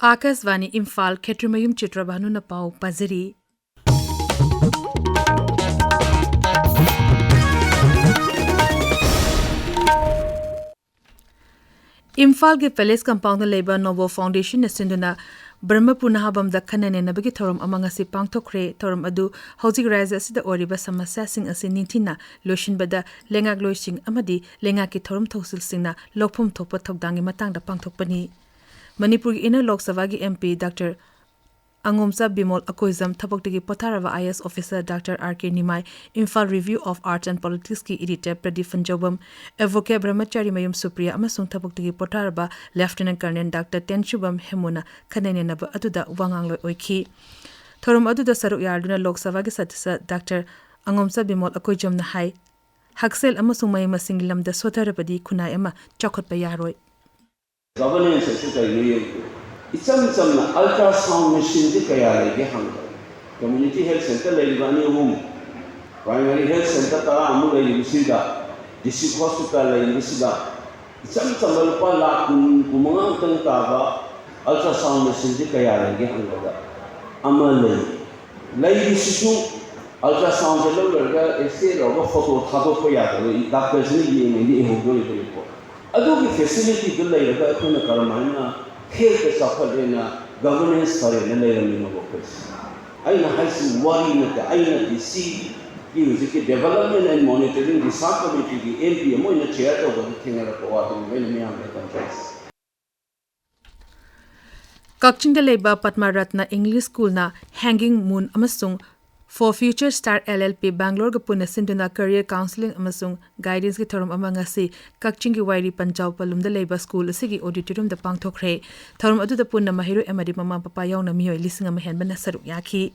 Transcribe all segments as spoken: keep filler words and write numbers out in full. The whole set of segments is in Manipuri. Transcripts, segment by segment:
ꯑꯥꯀꯥꯁꯕꯥꯅꯤ ꯏꯝꯐꯥꯜ, ꯈꯦꯇ꯭ꯔꯤꯃꯌꯨꯝ ꯆꯤꯇ꯭ꯔꯚꯥꯅꯨꯅ ꯄꯥꯎ ꯄꯥꯖꯔꯤ꯫ ꯏꯝꯐꯥꯜꯒꯤ ꯄꯦꯂꯦꯁ ꯀꯝꯄꯥꯎꯟꯗ ꯂꯩꯕ ꯅꯣꯕꯣ ꯐꯥꯎꯟꯗꯦꯁꯟꯅ ꯁꯤꯟꯗꯨꯅ ꯕ꯭ꯔꯍꯃꯄꯨꯔ ꯅꯍꯥꯕꯝꯗ ꯈꯟꯅ ꯅꯩꯅꯕꯒꯤ ꯊꯧꯔꯝ ꯑꯃ ꯉꯁꯤ ꯄꯥꯡꯊꯣꯛꯈ꯭ꯔꯦ꯫ ꯊꯧꯔꯝ ꯑꯗꯨ ꯍꯧꯖꯤꯛ ꯔꯥꯖ꯭ꯌ ꯑꯁꯤꯗ ꯑꯣꯏꯔꯤꯕ ꯁꯃꯁ꯭ꯌꯥꯁꯤꯡ ꯑꯁꯤ ꯅꯤꯡꯊꯤꯅ ꯂꯣꯏꯁꯤꯟꯕꯗ ꯂꯩꯉꯥꯛꯂꯣꯏꯁꯤꯡ ꯑꯃꯗꯤ ꯂꯩꯉꯥꯛꯀꯤ ꯊꯧꯔꯝ ꯊꯧꯁꯤꯜꯁꯤꯡꯅ ꯂꯧꯐꯝ ꯊꯣꯛꯄ ꯊꯧꯗꯥꯡꯒꯤ ꯃꯇꯥꯡꯗ ꯄꯥꯡꯊꯣꯛꯄꯅꯤ꯫ ꯃꯅꯤꯄꯨꯔꯒꯤ ꯏꯟꯅꯔ ꯂꯣꯛ ꯁꯚꯥꯒꯤ M P doctor ꯑꯉꯣꯝꯆꯥ Bimol Akoijam, ꯊꯕꯛꯇꯒꯤ ꯄꯣꯊꯥꯔꯕ I S officer doctor R K Nimai, Imphal review of arts and ꯄꯣꯂꯤꯇꯤꯛꯁꯀꯤ ꯏꯗꯤꯇꯔ ꯄ꯭ꯔꯗꯤꯞ ꯐꯟꯖꯧꯕꯝ, ꯑꯦꯗꯚꯣꯀꯦꯠ ꯕ꯭ꯔꯍꯃꯆꯥꯔꯤꯃꯌꯨꯝ ꯁꯨꯄ꯭ꯔꯤꯌꯥ ꯑꯃꯁꯨꯡ ꯊꯕꯛꯇꯒꯤ ꯄꯣꯊꯥꯔꯕ ꯂꯦꯐꯇꯤꯅꯦꯟꯠ ꯀꯔꯅꯦꯜ ꯗꯥꯛꯇꯔ ꯇꯦꯟꯁꯨꯕꯝ ꯍꯦꯃꯨꯅ ꯈꯟꯅ ꯅꯩꯅꯕ ꯑꯗꯨꯗ ꯋꯥ ꯉꯥꯡꯂꯣꯏ ꯑꯣꯏꯈꯤ꯫ ꯊꯧꯔꯝ ꯑꯗꯨꯗ ꯁꯔꯨꯛ ꯌꯥꯗꯨꯅ ꯂꯣꯛ ꯁꯚꯥꯒꯤ ꯁꯗꯁ꯭ꯌ ꯗꯥꯛꯇꯔ ꯑꯉꯣꯝꯆꯥ ꯕꯤꯃꯣꯜ ꯑꯀꯣꯏꯖꯝꯅ ꯍꯥꯏ, ꯍꯛꯁꯦꯜ ꯑꯃꯁꯨꯡ ꯃꯍꯩ ꯃꯁꯤꯡꯒꯤ ꯂꯝꯗ ꯁꯣꯊꯔꯕꯗꯤ ꯈꯨꯟꯅꯥꯏ ꯑꯃ ꯆꯥꯎꯈꯠꯄ ꯌꯥꯔꯣꯏ꯫ Governance ꯑꯁꯤ ꯀꯔꯤꯅꯣ ꯌꯦꯡꯕꯤꯌꯨ꯫ ꯏꯆꯝ ꯆꯝꯅ ultrasound machineꯁꯤ ꯀꯌꯥ ꯂꯩꯒꯦ ꯍꯪꯕ꯫ Community health centre ꯂꯩꯔꯤꯕ ꯑꯅꯤ ꯑꯍꯨꯝ, primary health centre ꯇꯔꯥꯃꯨꯛ ꯂꯩꯔꯤꯕꯁꯤꯗ, district hospital ꯂꯩꯔꯤꯕꯁꯤꯗ, ꯏꯆꯝ ꯆꯝꯕ ꯂꯨꯄꯥ ꯂꯥꯈ ꯀꯨꯟ, ꯀꯨꯟꯃꯉꯥ ꯈꯛꯇꯪ ꯇꯥꯕ ultrasound machineꯁꯤ ꯀꯌꯥ ꯂꯩꯒꯦ ꯍꯪꯕꯗ, ꯑꯃ ꯂꯩ꯫ ꯂꯩꯔꯤꯁꯤꯁꯨ ultrasoundꯁꯦ ꯂꯧꯔꯒ X-ray ꯂꯧꯔꯒ photo ꯊꯥꯗꯣꯛꯄ ꯌꯥꯗꯕ, ꯗꯥꯛꯇꯔꯁꯤꯅ ꯌꯦꯡꯉꯗꯤ ꯏꯍꯧꯗꯣꯔꯤꯕ report꯫ ꯑꯗꯨꯒꯤ facilityꯗꯨ ꯂꯩꯔꯒ ꯑꯩꯈꯣꯏꯅ ꯀꯔꯝꯍꯥꯏꯅ healthꯇ ꯆꯥꯎꯈꯠꯂꯦꯅ, governance ꯐꯔꯦꯅ ꯂꯩꯔꯝꯃꯤꯅꯣꯕ ꯑꯩꯈꯣꯏꯁꯦ? ꯑꯩꯅ ꯍꯥꯏꯁꯤ ꯋꯥꯔꯤ ꯅꯠꯇꯦ, ꯑꯩꯅ DCꯒꯤ ꯍꯧꯖꯤꯛꯀꯤ Development and Monitoring Research Committeeꯒꯤ MP ꯑꯃ ꯑꯣꯏꯅ chair ꯇꯧꯕꯗ ꯊꯦꯡꯅꯔꯛꯄ ꯋꯥꯗꯨꯅꯤ ꯑꯩꯅ ꯃꯌꯥꯝꯗ ꯇꯝꯖꯔꯤꯁꯦ꯫ ꯀꯛꯆꯤꯡꯗ ꯂꯩꯕ ꯄꯗꯃ ꯔꯠꯅ ꯏꯪꯂꯤꯁ ꯁ꯭ꯀꯨꯜꯅ Hanging Moon ꯑꯃꯁꯨꯡ For Future Star LLP ꯕꯦꯡꯒ꯭ꯂꯣꯔꯒ ꯄꯨꯟꯅ ꯁꯤꯟꯗꯨꯅ career counselling ꯑꯃꯁꯨꯡ guidanceꯀꯤ ꯊꯧꯔꯝ ꯑꯃ ꯉꯁꯤ ꯀꯛꯆꯤꯡꯒꯤ ꯋꯥꯏꯔꯤ ꯄꯟꯖꯥꯎ ꯄꯂꯨꯝꯗ ꯂꯩꯕ ꯁ꯭ꯀꯨꯜ ꯑꯁꯤꯒꯤ auditoriumꯗ ꯄꯥꯡꯊꯣꯛꯈ꯭ꯔꯦ꯫ ꯊꯧꯔꯝ ꯑꯗꯨꯗ ꯄꯨꯟꯅ ꯃꯍꯩꯔꯣꯏ ꯑꯃꯗꯤ ꯃꯃꯥ ꯃꯄꯥ ꯌꯥꯎꯅ ꯃꯤꯑꯣꯏ ꯂꯤꯁꯤꯡ ꯑꯃ ꯍꯦꯟꯕꯅ ꯁꯔꯨꯛ ꯌꯥꯈꯤ꯫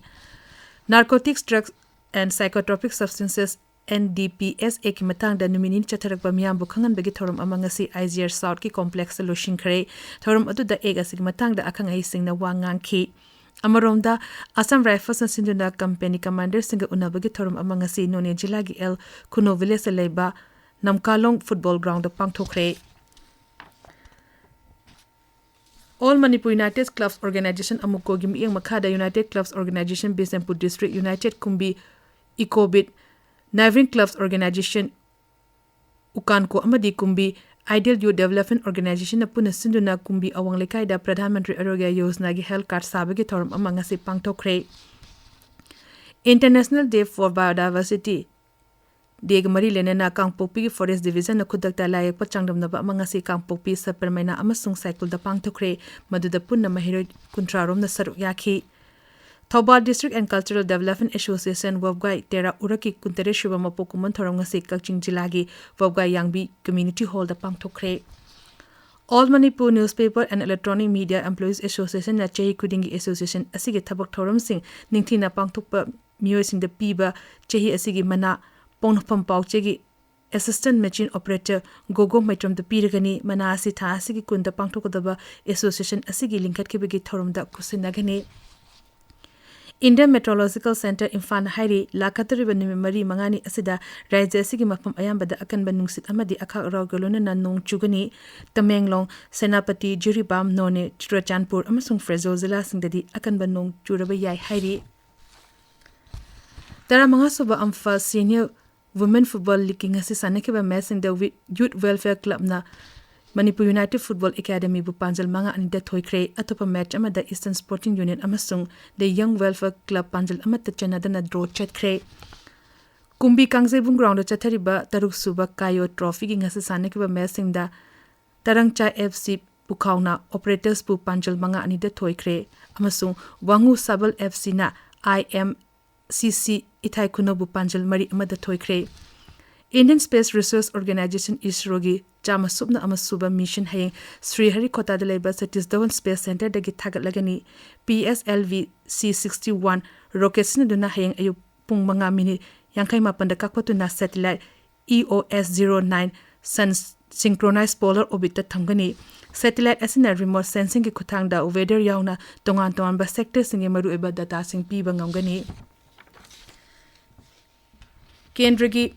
Narcotics, Drugs and Psychotropic Substances, NDPSAꯒꯤ ꯃꯇꯥꯡꯗ ꯅꯨꯃꯤꯠ ꯅꯤꯅꯤ ꯆꯠꯊꯔꯛꯄ ꯃꯤꯌꯥꯝꯕꯨ ꯈꯪꯍꯟꯕꯒꯤ ꯊꯧꯔꯝ ꯑꯃ ꯉꯁꯤ IGR Southꯀꯤ complexꯇ ꯂꯣꯏꯁꯤꯟꯈ꯭ꯔꯦ꯫ ꯊꯧꯔꯝ ꯑꯗꯨꯗ Act ꯑꯁꯤꯒꯤ ꯃꯇꯥꯡꯗ ꯑꯈꯪ ꯑꯍꯩꯁꯤꯡꯅ ꯋꯥ ꯉꯥꯡꯈꯤ꯫ ꯑꯃꯔꯣꯝꯗ, Assam Riflesꯅ ꯁꯤꯟꯗꯨꯅ company commanderꯁꯤꯡꯒ ꯎꯅꯕꯒꯤ ꯊꯧꯔꯝ ꯑꯃ ꯉꯁꯤ ꯅꯣꯅꯦ ꯖꯤꯂꯥꯒꯤ ꯑꯦꯜ ꯈꯨꯅꯣ villageꯇ ꯂꯩꯕ ꯅꯝꯀꯥꯂꯣꯡ football groundꯗ ꯄꯥꯡꯊꯣꯛꯈ꯭ꯔꯦ꯫ All Manipur United Clubs Organization, ꯑꯃꯨꯀꯣꯒꯤ ꯃꯤꯠꯌꯦꯡ ꯃꯈꯥꯗ United Clubs Organization Bishnupur District, United Kumbi Ecobit, Neighbouring Clubs Organization ꯎꯀꯥꯟꯀꯣ ꯑꯃꯗꯤ ꯀꯨꯝꯕꯤ Ideal Youth Development Organizationꯅ ꯄꯨꯟꯅ ꯁꯤꯟꯗꯨꯅ ꯀꯨꯝꯕꯤ ꯑꯋꯥꯡ ꯂꯩꯀꯥꯏꯗ ꯄ꯭ꯔꯙꯥꯟ ꯃꯟꯇ꯭ꯔꯤ ꯑꯥꯔꯣꯒ꯭ꯌ ꯌꯣꯖꯅꯥꯒꯤ health card ꯁꯥꯕꯒꯤ ꯊꯧꯔꯝ ꯑꯃ ꯉꯁꯤ ꯄꯥꯡꯊꯣꯛꯈ꯭ꯔꯦ꯫ International Day for Biodiversity Dayꯒ ꯃꯔꯤ ꯂꯩꯅꯅ ꯀꯥꯡꯄꯣꯛꯄꯤꯒꯤ Forest Divisionꯅ ꯈꯨꯗꯛꯇ ꯂꯥꯏꯌꯦꯛꯄ ꯆꯥꯡꯗꯝꯅꯕ ꯑꯃ ꯉꯁꯤ ꯀꯥꯡꯄꯣꯛꯄꯤ, ꯁꯕ ꯄꯔꯃꯩꯅ ꯑꯃꯁꯨꯡ ꯁꯥꯏꯀꯨꯜꯗ ꯄꯥꯡꯊꯣꯛꯈ꯭ꯔꯦ꯫ ꯃꯗꯨꯗ ꯄꯨꯟꯅ ꯃꯍꯩꯔꯣꯏ ꯀꯨꯟꯊ꯭ꯔꯥ ꯔꯣꯝꯅ ꯁꯔꯨꯛ ꯌꯥꯈꯤ꯫ Thoubal District and Cultural Development Association ꯋꯥꯕꯒꯥꯏ ꯇꯦꯔꯥ ꯎꯔꯛꯀꯤ ꯀꯨꯟꯇꯔꯦꯠ ꯁꯨꯕ ꯃꯄꯣꯛ ꯀꯨꯝꯑꯣꯟ ꯊꯧꯔꯝ ꯉꯁꯤ ꯀꯛꯆꯤꯡ ꯖꯤꯂꯥꯒꯤ ꯋꯥꯕꯒꯥꯏ ꯌꯥꯡꯕꯤ Community Hallꯗ ꯄꯥꯡꯊꯣꯛꯈ꯭ꯔꯦ꯫ All Manipur Newspaper and Electronic Media Employees Associationꯅ ꯆꯍꯤ ꯈꯨꯗꯤꯡꯒꯤ association ꯑꯁꯤꯒꯤ ꯊꯕꯛ ꯊꯧꯔꯝꯁꯤꯡ ꯅꯤꯡꯊꯤꯅ ꯄꯥꯡꯊꯣꯛꯄ ꯃꯤꯑꯣꯏꯁꯤꯡꯗ ꯄꯤꯕ ꯆꯍꯤ ꯑꯁꯤꯒꯤ ꯃꯅꯥ ꯄꯣꯛꯅꯐꯝ ꯄꯥꯎꯆꯦꯒꯤ Assistant Machine Operator ꯒꯣꯒꯣ ꯃꯩꯇ꯭ꯔꯝꯗ ꯄꯤꯔꯒꯅꯤ꯫ ꯃꯅꯥ ꯑꯁꯤ ꯊꯥ ꯑꯁꯤꯒꯤ ꯀꯨꯟꯗ ꯄꯥꯡꯊꯣꯛꯀꯗꯕ association ꯑꯁꯤꯒꯤ ꯂꯤꯡꯈꯠꯈꯤꯕꯒꯤ ꯊꯧꯔꯝꯗ ꯈꯨꯠꯁꯤꯟꯅꯒꯅꯤ꯫ Indian Meteorological Centre ꯏꯝꯐꯥꯜꯅ ꯍꯥꯏꯔꯤ, ꯂꯥꯛꯀꯗꯧꯔꯤꯕ ꯅꯨꯃꯤꯠ ꯃꯔꯤ ꯃꯉꯥꯅꯤ ꯑꯁꯤꯗ ꯔꯥꯖ꯭ꯌ ꯑꯁꯤꯒꯤ ꯃꯐꯝ ꯑꯌꯥꯝꯕꯗ ꯑꯀꯟꯕ ꯅꯨꯡꯁꯤꯠ ꯑꯃꯗꯤ ꯑꯈꯥꯛ ꯑꯔꯥꯎꯒ ꯂꯣꯏꯅꯅ ꯅꯣꯡ ꯆꯨꯒꯅꯤ꯫ ꯇꯃꯦꯡꯂꯣꯡ, ꯁꯦꯅꯥꯄꯇꯤ, ꯖꯤꯔꯤꯕꯥꯝ, ꯅꯣꯅꯦ, ꯆꯨꯔꯆꯥꯟꯄꯨꯔ ꯑꯃꯁꯨꯡ ꯐꯦꯔꯖꯧ ꯖꯤꯂꯥꯁꯤꯡꯗꯗꯤ ꯑꯀꯟꯕ ꯅꯣꯡ ꯆꯨꯔꯕ ꯌꯥꯏ ꯍꯥꯏꯔꯤ꯫ ꯇꯔꯥꯃꯉꯥ ꯁꯨꯕ ꯑꯝꯐꯥꯜ Senior Women Football Leagueꯀꯤ ꯉꯁꯤ ꯁꯥꯟꯅꯈꯤꯕ ꯃꯦꯆꯁꯤꯡꯗ ꯋꯤ-, Youth Welfare Clubꯅ ꯃꯅꯤꯄꯨꯔ United Football Academyꯕꯨ ꯄꯥꯟꯖꯜ ꯃꯉꯥ ꯑꯅꯤꯗ ꯊꯣꯏꯈ꯭ꯔꯦ꯫ ꯑꯇꯣꯞꯄ ꯃꯦꯆ ꯑꯃꯗ Eastern Sporting Union ꯑꯃꯁꯨꯡ The Young Welfare Club ꯄꯥꯟꯖꯜ ꯑꯃꯠꯇ ꯆꯟꯅꯗꯅ draw ꯆꯠꯈ꯭ꯔꯦ꯫ ꯀꯨꯝꯕꯤ ꯀꯥꯡꯖꯩꯕꯨꯡ groundꯗ ꯆꯠꯊꯔꯤꯕ ꯇꯔꯨꯛ ꯁꯨꯕ ꯀꯥꯌꯣ trophyꯒꯤ ꯉꯁꯤ ꯁꯥꯟꯅꯈꯤꯕ ꯃꯦꯆꯁꯤꯡꯗ ꯇꯔꯪꯆꯥ F C ꯄꯨꯈꯥꯎꯅ Operatorsꯄꯨ ꯄꯥꯟꯖꯜ ꯃꯉꯥ ꯑꯅꯤꯗ ꯊꯣꯏꯈ꯭ꯔꯦ ꯑꯃꯁꯨꯡ ꯋꯥꯉꯨ ꯁꯥꯕꯜ F Cꯅ I M C C ꯏꯊꯥꯏ ꯈꯨꯅꯧꯕꯨ ꯄꯥꯟꯖꯜ ꯃꯔꯤ ꯑꯃꯗ ꯊꯣꯏꯈ꯭ꯔꯦ꯫ Indian Space Research Organisation ISROꯒꯤ ꯆꯥꯝꯃ ꯁꯨꯞꯅ ꯑꯃ ꯁꯨꯕ mission ꯍꯌꯦꯡ ꯁ꯭ꯔꯤꯍꯔꯤꯀꯣꯇꯥꯗ ꯂꯩꯕ Satish Dhawan Space Centreꯗꯒꯤ ꯊꯥꯒꯠꯂꯒꯅꯤ꯫ P S L V C sixty one rocket ꯁꯤꯖꯤꯟꯅꯗꯨꯅ ꯍꯌꯦꯡ ꯑꯌꯨꯛ ꯄꯨꯡ ꯃꯉꯥ ꯃꯤꯅꯤꯠ ꯌꯥꯡꯈꯩ ꯃꯥꯄꯟꯗ ꯀꯥꯞꯈꯠꯇꯨꯅ satellite E O S zero nine Sun Synchronized Polar Orbitꯇ ꯊꯝꯒꯅꯤ꯫ Satellite ꯑꯁꯤꯅ remote sensingꯒꯤ ꯈꯨꯠꯊꯥꯡꯗ weather ꯌꯥꯎꯅ ꯇꯣꯉꯥꯟ ꯇꯣꯉꯥꯟꯕ sectorꯁꯤꯡꯒꯤ ꯃꯔꯨꯑꯣꯏꯕ dataꯁꯤꯡ ꯄꯤꯕ ꯉꯝꯒꯅꯤ꯫ ꯀꯦꯟꯗ꯭ꯔꯒꯤ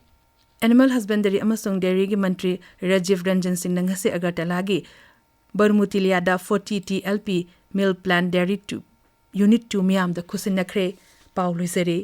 Animal Husbandry ꯑꯃꯁꯨꯡ Dairyꯒꯤ ꯃꯟꯇ꯭ꯔꯤ ꯔꯥꯖꯤꯕ ꯔꯟꯖꯟ ꯁꯤꯡꯅ ꯉꯁꯤ ꯑꯒꯔꯇꯂꯥꯒꯤ ꯕꯔꯃꯨꯇꯤꯂꯤꯌꯥꯗ forty T L P milk plant dairy two, unit two ꯃꯤꯌꯥꯝꯗ ꯈꯨꯠꯁꯤꯟꯅꯈ꯭ꯔꯦ꯫ ꯄꯥꯎ ꯂꯣꯏꯖꯔꯦ꯫